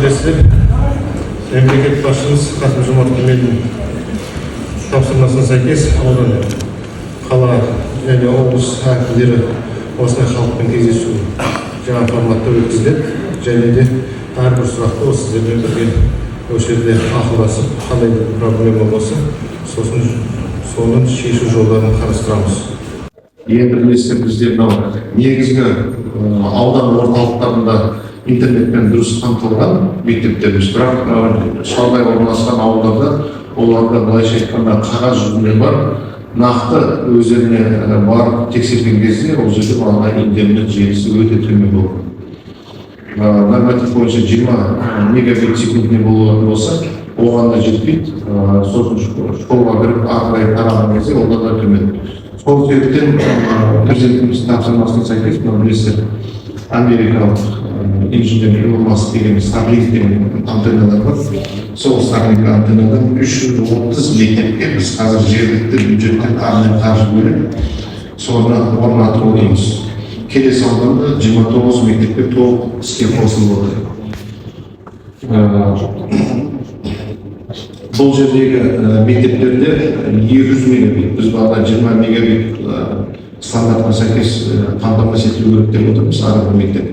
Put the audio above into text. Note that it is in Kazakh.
Білесіздер, мемлекет басшымыз Қасым Жомарт Кемелұлының тапсырмасына сәйкес аудан, қала және облыс әкімдері осындай халықпен кездесу жаңа форматта өткізіледі және де әрбір сұрақты осы сіздермен бірге осы жерде ақылдасып, қандай да бір проблема болса, сосын соның шешу жолдарын қарастырамыз. Енді білесіздер, бізде мынау негізгі аудан орталықтарында интернетпен дұрыс қамтылған мектептеріміз, бірақ шалғай орналасқан ауылдарда оларда, былайша айтқанда, қағаз жүзінде бар, нақты өздеріне барып тексерген кезде ол жерде бағана интернет желісі өте төмен болған. Норматив бойынша 20 мегабит секундіне болатын болса, оған да жетпейді. Сосын школға кіріп, ары қарай тараған кезде одан да төмен. Сол себептен Президентіміздің тапсырмасына сәйкес, мынау білесіздер, америкалық инженер Илон Маск деген Starlink деген антенналар бар. Сол Starlink антеннадан 330 мектепке біз қазір жергілікті бюджеттен арнайы қаржы бөліп, соны орнатып отырмыз. Келесі ауданда 29 мектепке толық іске қосылып отыр. Бұл жердегі мектептерде 200 мегабит, біз бағана 20 мегабит стандартқа сәйкес қамтамасыз етілу керек деп отырмыз әрбір мектеп.